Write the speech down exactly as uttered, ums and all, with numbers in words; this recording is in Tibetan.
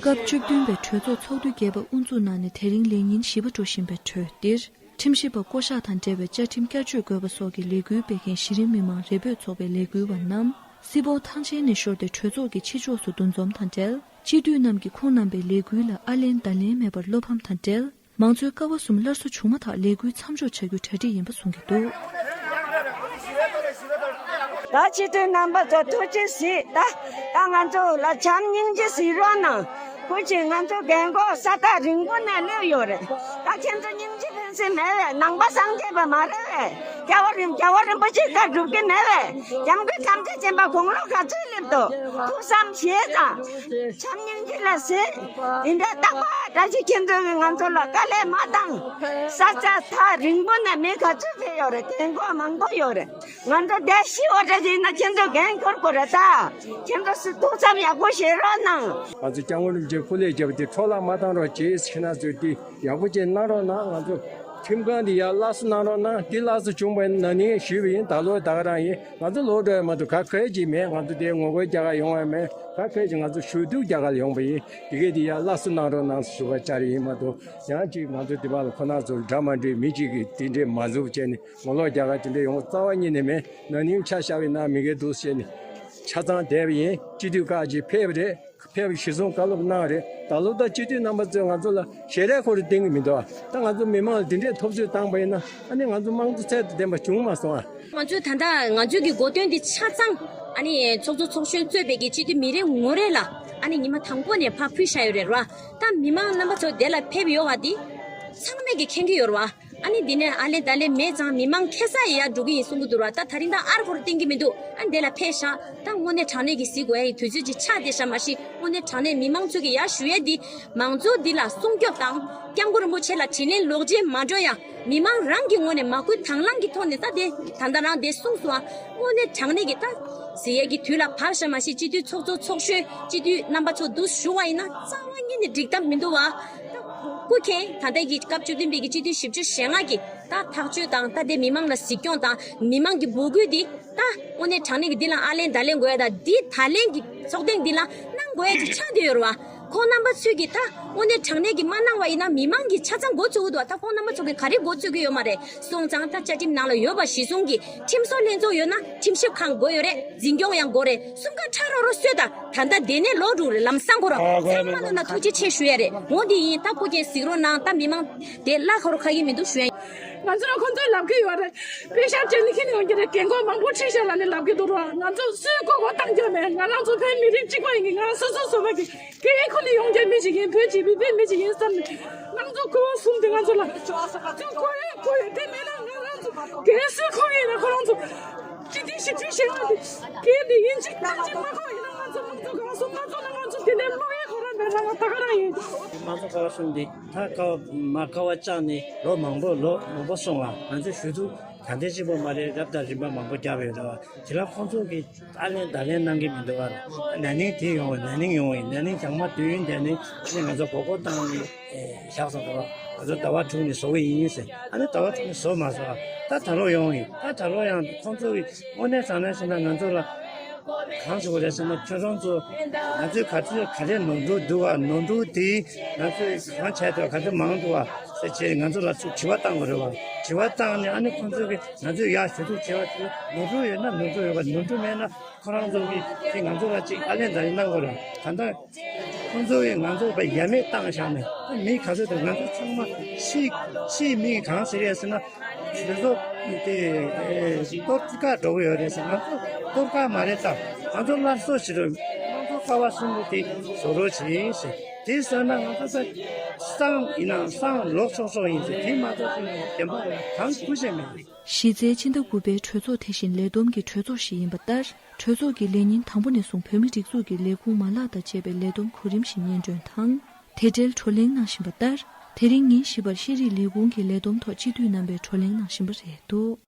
སྐབས་བཅུ་བདུན་པའི་གྲོས་ཚོགས་ཚོགས་དུས་བརྒྱད་པ་དབུ་འཛུགས་གནང་ནས་དེ་རིང་ལས་ཉིན་བཞི་པ་འགྲོ་བཞིན་པའི་འཕྲོས་འདིར། ཁྲིམས་ཞིབ་པ་བསྐོ་གཞག་དང་འབྲེལ་བའི་བཅའ་ཁྲིམས་བསྐྱར་བཅོས་དགོས་པ་སོགས་ཀྱི་ལས་འགུལ་སྤེལ་མཁན་གཞི་རིམ་མི་མང་རེ་འབོད་ཚོགས་པའི་ལས་འགུལ་བ་རྣམས་སྲིད་སྤོར་ཐང་ཆེན་ནས་ཤོར་ཏེ་གྲོས་ཚོགས་ཀྱི་ཕྱི་ཕྱོགས་སུ་འདུ་འཛོམས་དང་འབྲེལ། སྤྱི་འཐུས་རྣམས་ཀྱིས་ཁོང་རྣམ་པའི་ལས་འགུལ་ལ་ཨ་ལན་ད་ལན་མེད་པར་བློ་ཕམ་དང་འབྲེལ། མང་གཙོའི་ཀ་བ་གསུམ་སླར་གསོ་བྱུང་མ་ཐག་ལས་འགུལ་མཚམས་འཇོག་བྱ་རྒྱུའི་གྲ་སྒྲིག་ཡིན་པ་གསུང་གི་འདུག། ད་སྤྱི་འཐུས་རྣམ་པ་ཚོ་ཐུགས་རྗེ་གཟིགས། ད་ད་ང་ཚོ་ལ་བྱམས་སྙིང་རྗེ་གཟིགས་རོགས་གནང་། སྐུ་མཁྱེན། ང་ཚོ་རྒན་གོག་ས་ཐག་རིང་པོ་ནས་སླེབས་ཡོད་རེད། ད་ཁྱེད་ཚོ་སྙིང་རྗེ་ཕན་སེམས་མེད་པས། ནང་པ་སངས་རྒྱས་པ་མ་རེད་པས། རྒྱལ་བ་རིན་རྒྱལ་བ་རིན་པོ་ཆེ་བཀའ་སྒྲུབ་ཀྱི་མེད་པས། སྐྱབས་མགོན་ཐམས་ཅད་མཁྱེན་པ་དགུང་ལོ་ག་ཚོད་སླེབས་འདུག། ཐུགས་བསམ་བཞེས་དང་། བྱམས་སྙིང་རྗེ་ལ་གཟིགས། འདི་འདྲ་རྟག་པར་བཀྲ་ཤིས་མཁྱེན་ཚོས་ང་ཚོ་ལ་དཀའ་ལས་མ་བཏང་། ས་ཆ་ཐག་རིང་པོ་ནས་མི་ག་ཚོད་ཕེབས་ཡོད་རེད། རྒན་གོག་མང་པོ་ཡོད་རེད། ང་ཚོ་བསྡད་ཤི་འོ་འདྲ་ཞིག་ཡིན་ན་ཁྱེད་ཚོ་འགན་འཁུར་དགོས་རེད་ད། ཁྱེད་ཚོ་སུ་ཐུགས་བསམ་ཡག་པོ་བཞེས་རོགས་གནང་། ང་ཚོ་སྐྱབས་མགོན་རིན་པོ་ཆེ་སྐུ་ལས་བརྒྱབ་པ་དེ་འཕྲོ་བརླག་མ་བཏང་རོགས་བྱེད་ཟེར། ཁྱེད་རང་ཚོས་དེ་ཡག་པོ་བྱས་གནང་རོགས་གནང་། ང་ཚོ་ཁྲིམས་ཁང་འདི་ཡར་སླར་གསོ་གནང་རོགས་གནང་། དེ་སླར་གསོ་བྱུང་བ་ཡིན་ན་ནི་ཞུས་པ་ཡིན། ད་ལོ་ད་ག་རང་ཡིན། ང་ཚོ་ལོག་འགྲོ་ཡ་མ་གཏོགས་ག་གེ་ཅིག་མེད། ང་ཚོ་དེ་ངོ་རྒོལ་རྒྱག་ག་ཡོང་བ་མེད། ག་གེ་ཅིག་ང་ཚོ་ཞུ་གཏུག་རྒྱག་ག་ཡོང་བ་ཡིན། དེ་གས་དེ་ཡར་སླར་གསོ་གནང་རོགས་གནང་ཞུ་བ་བཅར་ཡིན་མ་གཏོགས། ཡང་ཅིག་ང་ཚོ་དེ་བར་ལ་ཁོ་ན་ཚོ་འདྲ་མ་འདྲའི་མི་གཅིག་གིས་དེ་འདྲས་མ་འཛུགས་བྱས་ནས་ངོ་ལོག་རྒྱག་ག་དེ་འདྲས་ཡོང་རྩ་བ་ཉིད་ནས་མེད། ན་ནིང་ཆ་བཞག་པའི་ནང་མི་སྒེར་འདུག་བྱས་ནས་ཆ་ཚང་བསྡད་པ་ཡིན། སྤྱི་འཐུས་ཁག་ཅིག་ཕེབས་པ་རེད། ཕེབས་པ་གཞིར་བཟུང་བཀའ་སློབ་གནང་བ་རེད། ད་ལོ་ད་སྤྱི་འཐུས་རྣམ་པ་ཚོས་ང་ཚོ་ལ་ཞལ་རས་ཁོ་རང་བསྟན་གྱི་མི་འདུག་ཨ། ད་ང་ཚོ་མི་མང་ལ་དེ་འདྲས་ཐོབ་ཚོད་བཏང་པ་ཡིན་ན། ཨ་ནི་ང་ཚོ་དམངས་གཙོ་ཚད་དང་ལྡན་པ་བྱུང་མ་སོང་ཨ། ང་ཚོས་ད་ལྟ་ང་ཚོའི་གི་གོ་སྟོན་འདི་ཆ་ཚང་ཨ་ནི་ཚོགས་གཙོ་ཚོགས་གཞོན་གཙོས་པའི་གི་སྤྱི་འཐུས་མི་རེ་ངོ་རེ་ལ་ཨ་ནི་ཉི་མ་དང་པོ་ནས་ཕར་ཕུལ་བཞག་ཡོད་རེད་ར། ད་མི་མང་རྣམ་པ་ཚོ་དེ་ལ་ཕེབས་ཡོད་པ་འདི་ཚང་མས་གི་མཁྱེན་གྱི་ཡོད་རེད་བ། ཨ་ནི་འདི་ནས་ཨ་ལན་ད་ལན་མེད་ཙང་མི་མང་ཁེ་ས་ཡ་འགྲོ་གི་ཡིན་གསུང་གི་འདུག་ར། ད་ད་རིང་ད་ཨར་ཁོར་བསྟན་གྱི་མི་འདུག། ཨ་ནི་དེ་ལ་ཕེབས་ཤག། ད་དངོས་གནས་དྲང་གནས་ཀྱི་གཟིགས་དགོས་ཡ་ཡི་དུས་ཚོད་ཅིག་ཆགས་བསྡད་ཤག་མ་གཞི་དངོས་གནས་དྲང་གནས་མི་མང་ཚོས་ཀྱི་ཡ་ཞུ་ཡ་འདི་མང་གཙོ་འདི་ལ་སྲུང་སྐྱོབ་དང་། སྐྱབས་མགོན་རིན་པོ་ཆེ་ལ་དྲིན་ལན་ལོག་འཇལ་མ་འགྲོ་ཡ། མི་མང་རང་གི་ངོས་ནས་མ་བསྐུལ་དང་བླངས་ཀྱི་ཐོག་ནས་ད་དེ་ད་ལྟ་རང་དེ་གསུངས་སོང་ཨ། དངོས་གནས་དྲང་གནས་ཀྱི་ད་གཟིགས་ཡ་གི་དུས་ལ་བབས་ཤག་མ་གཞི་སྤྱི་འཐུས་ཚོགས་གཙོ་ཚོགས་གཞོན་སྤྱི་འཐུས་རྣམ་པ་ཚོ་འདུ་ཞུ་བ་ཡིན་ན་རྩ་བ་ཉིད་ནས་འགྲིག་ཐབས་མི་འདུག་བ། སྐུ་མཁྱེན། ད་ལྟ་གི་སྐབས་བཅུ་བདུན་པའི་གི་སྤྱི་འཐུས་བཞི་བཅུ་ཞེ་ལྔ་གི་ད་ཐག་གཅོད་དང་ད་དེ་མི་མང་ལ་གཟིགས་སྐྱོང་དང་མི་མང་གི་འབོད་སྐུལ་འདི་ད་དངོས་གནས་དྲང་གནས་ཀྱི་འདི་ལ་ཨ་ལན་ད་ལན་དགོས་ཡ་ད་འདི་ད་ལན་གྱི་ཚོགས་ཐེངས་འདི་ལ་གནང་དགོས་ཡ་ཅིག་ཆགས་བསྡད་ཡོད་རེད་བ། ཁོང་རྣམ་པ་ཚོས་ཀྱི་ད་དངོས་གནས་དྲང་གནས་ཀྱི་མ་གནང་བ་ཡིན་ན་མི་མང་གི་ཆ་ཚང་མགོ་ཚོས་ཀྱི་འདུག་བ། ད་ཁོང་རྣམ་པ་ཚོ་གི་ག་རེ་མགོ་ཚོས་ཀྱི་ཡོད་མ་རེད་སོང་ཙང་ད་བཅའ་ཁྲིམས་ནང་ལ་ཡོད་པ་གཞི་བཟུང་གི་ཁྲིམས་བཟོ་ལྷན་ཚོགས་ཡོད་ན་ཁྲིམས་ཞིབ་ཁང་དགོས་ཡོད་རེད། འཛིན་སྐྱོང་ཡང་དགོས་རེད། གསུམ་ཀ་ཁྲ་རོ་རོ་བཟོས་དང་། ད་ལྟ་དེ་ནས་ལོག་འགྲོ་རེད་ལམ་སང་ཁོ་རང་། ཨ་ཚང་མ་ལ་ན་ཐུགས་རྗེ་ཆེ་ཞུ་ཡ་རེད། འོ་འདི་ཡིན་ད་སྐུ་མཁྱེན་གཟིགས་རོགས་གནང་། ད་མི་མང་དེ་གླ་ཁོ་རོ་ཁ་གི་མི་འདུག་ཞུ་ཡ་ཡིན། ང་ཚོ་ལ་ཁོང་ཚོས་ལབ་ཀྱི་ཡོད་རེད། པེ་ཤག་སྤྲད་ནི་ཁྱེར་ནི་ཡོང་གི་རེད། རྒན་གོག་མང་པོ་ཁྲིད་ཤག་ལབ་ནས་ལབ་ཀྱི་འདུག་ར། ང་ཚོ་སུས་ལྐོག་གོ་བཏང་རྒྱུ་མེད། ང་རང་ཚོ་བོད་མི་རིགས་གཅིག་པ་ཡིན་གྱི། ང་རང་སོ་སོ་བཟོ་མ་གི་དེ་ཁོ་ནི་ཡོང་རྒྱུ་མི་ཞིག་ཡིན། བོད་ཀྱི་བོད་པའི་མི་ཞིག་ཡིན་བསམ་ནས། ང་ཚོ་ཁོ་བོ་གསུམ་དེ་ང་ཚོ་ལ་ཚུར་ཁོ་ཡ་ཁོ་ཡ་དེ་མེད་ན་ང་རང་ཚོ་གས་སུ་ཁོ་ཡིན་ན་ཁོ་རང་ཚོ། ཅི་སྟེ་ཞིབ་འཇུག་བྱེད་ཡོང་དེ། གལ་ཏེ་ཡིན་གཅིག་མིན་གཅིག་མ་གོ་ཡིན་ན་ང་ཚོ་དམངས་གཙོ་གང་སོང་། དམངས་གཙོ་ནི་ང་ཚོ་དེ་ནས་བློ་ཡི་ཁོ་རང་མེད་ན་ང་ད་ག་རང་ཡིན། དམངས་གཙོ་གང་སོང་དེ་ད་ཀ་བ་མ་ཀ་བ་བཅག་ནས་ལོ་མང་པོ་ལོ་མང་པོ་སོང་བ། ང་ཚོས་ཞུ་གཏུག་ད་ལྟའི་གཅིག་པོ་མ་རེད། རབ་དང་རིམ་པ་མང་པོ་བརྒྱབ་ཡོད་རེད་བ། དེ་ལ་ཁོང་ཚོ་གིས་ཨ་ལན་ད་ལན་གནང་གི་མི་འདུག་བ། ན་ནིང་དེ་ཡོང་བ། ན་ནིང་ཡོང་བ་ཡིན། ན་ནིང་ཚང་མ་དུས་ཡུན་དེ་ནས་ཨ་ནི་ང་ཚོ་མགོ་སྐོར་བཏང་ནས། ཨེ་བཞག་སོང་། ད་ང་ཚོ་ཟླ་བ་དྲུག་ནས་བཟོ་གི་ཡིན་ཟེར། ཨ་ནི་ཟླ་བ་དྲུག་ནས་བཟོ་མ་སོང་། ད་ད་ལོ་ཡོང་ཡིན། ད་ད་ལོ་ཡང་ཁོང་ཚོ་གི་དངོས་གནས་དྲང་གནས་བྱས་ན་ང་ཚོ་ལ་གང་བྱེད་དགོས་རེད་ཟེར་ན། ཁྱོད་རང་ཚོ་ང་ཚོས་ག་ཚོད་ག་རེ་ནོར་འཁྲུལ་འདུག་ག་ནོར་འཁྲུལ་དེ་ང་ཚོས་གང་བྱས་འདུག་ག་ག་ཚོད་མང་འདུག་ག་ཟེར་བྱས་ང་ཚོ་ལ་ཚུར་དྲི་བ་བཏང་དགོས་རེད་བ། དྲི་བ་བཏང་ནས་ཨ་ནི་ཁོང་ཚོ་གི་ང་ཚོས་ཡར་ཞུ་གཏུག་བྱས་པ་དེ་ནོར་འཁྲུལ་ཡོད་ན་ནོར་འཁྲུལ་ཡོད་པ། ནོར་འཁྲུལ་མེད་ན། ཁོ་རང་ཚོ་གིས་དེ་ང་ཚོ་ལ་ཅིག་ཨ་ལན་ད་ལན་གནང་དགོས་རེད། ད་ལྟ་ཁོ་ཚོ་གིས་ང་ཚོ་ལ་ཡ་མེད་བཏང་བཞག་ནས། ད་མི་ག་ཚོད་དང་ང་ཚོ་ཚང་མ་ཕྱིའི་ཕྱིའི་མི་གིས་གང་ཟེར་ཡས་ཟེར་ན། དེ་ཚོ་དེ་གཏོར་བཀག་འགྲོ་གི་ཡོད་རེད་ཟེར། ང་ཚོ་གཏོར་བཀག་མ་རེད། ད་ང་ཚོ་སླར་གསོ་བྱེད་རོགས། དམངས་གཙོ་ཀ་བ་གསུམ་པོ་དེ་བཟོ་རོགས་བྱེད་ཟེར། དེ་བཟོས་ན་ང་ཚོ་ད་སང་ཡིན་ན་སང་ལོག་ཆོག་ཆོག་ཡིན་ཟེར། དེ་མ་གཏོགས་ཅིག་བདེན་པ་རེད། གང་སྐུ་ཞེ་མེད། གཞི་རྩའི་ཕྱི་ཟླ་དགུ་པའི་གྲོས་ཚོགས་དེ་བཞིན་ལས་བསྡོམས་ཀྱི་གྲོས་ཚོགས་ཤིག་ཡིན་པ་ལྟར། གྲོས་ཚོགས་ཀྱི་ལས་ཉིན་དང་པོ་ནས་བཟུང་བོད་མིའི་སྒྲིག་འཛུགས་ཀྱི་ལས་ཁུངས་མ་ལག་དང་བཅས་པའི་ལས་བསྡོམས་གོ་རིམ་བཞིན་སྙན་སྒྲོན་དང་། དེ་འབྲེལ་བགྲོ་གླེང་གནང་བཞིན་པ་ལྟར། དེ་རིང་ཉིན་བཞི་པར་ཤེས་རིག་ལས་ཁུངས་ཀྱི་ལས་བསྡོམས་ཐོག་སྤྱི་འཐུས་རྣམ་པས་བགྲོ་གླེང་གནང་བཞིན་པ་རེད་འདུག།